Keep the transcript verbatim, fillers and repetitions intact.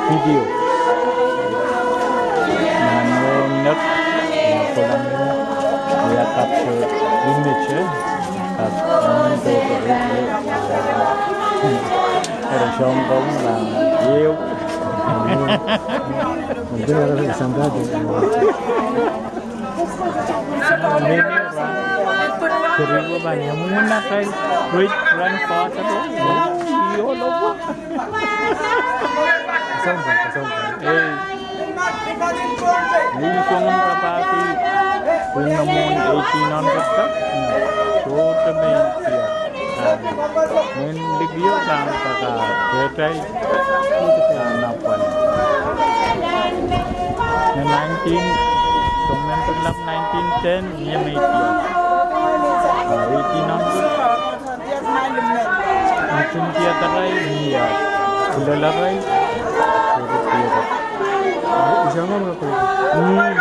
Video. Nan oh nek, nan kolang, ia capture image, eh. Kak, ere song kong lang, ieu. Mungkin ada sampai tu. Meni ran. Seri ko kan ia muna kai great grandfather. Oh, io lo. Kasong kan, kasong kan. Eh. Ni song kapati. Pwung nan mwohn eighteen hundred kan. Sohte me itia. Mwein likio sang kaka, ketai, ah, napwan. Ni nineteen, soangen pil lap nineteen ten, ni me itia. Ah, eighteen hundred. Ni kin itia takai, ni ia. Kulala kai. Itia. Hmm.